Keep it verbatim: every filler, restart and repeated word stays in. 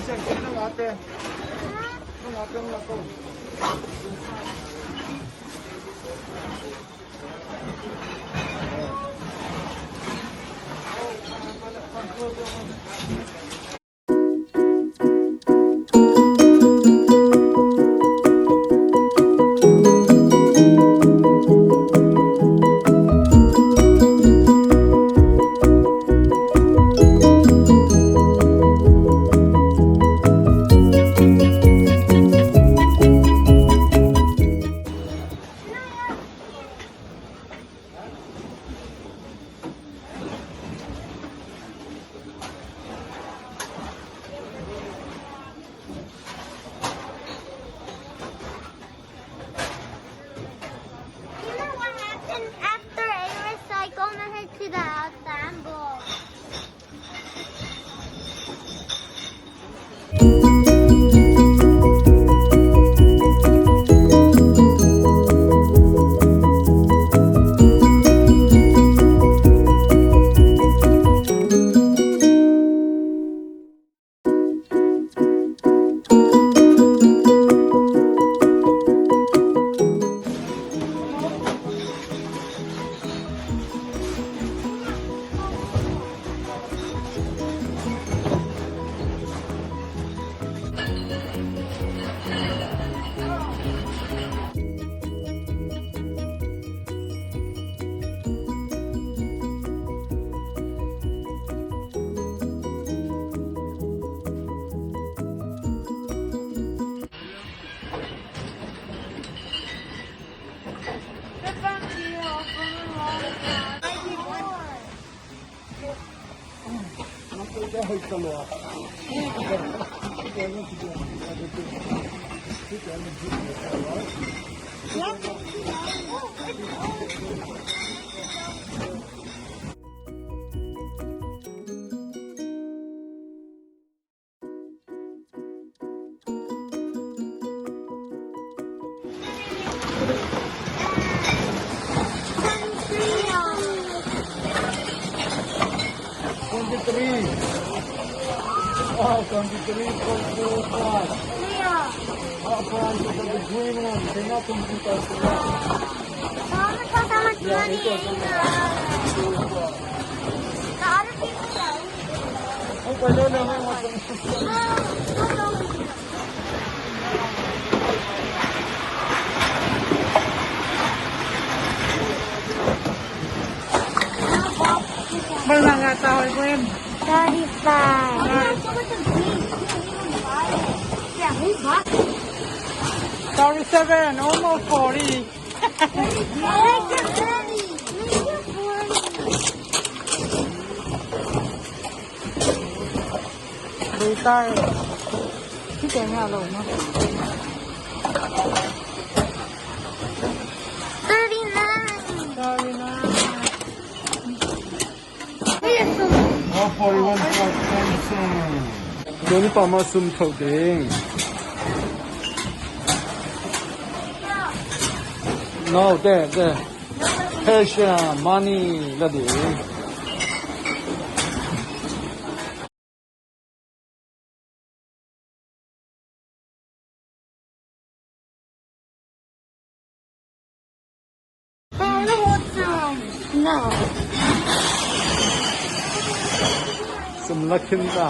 You know what happened after I recycle my head to the Tambo? Twenty-three. Wow, twenty-three point two five. How far is the green one? They're not computers. How much, how much money is in the other people? Thirty-five. Thirty-seven, almost forty. Lui ta e. Ci te ngah lo maw. Thirty-nine. Thirty-nine. One forty-one point ten cents. Tuni pa mah sum tho ding. No, there, there. Cash, uh, money la ding. No. Sum la khin ta.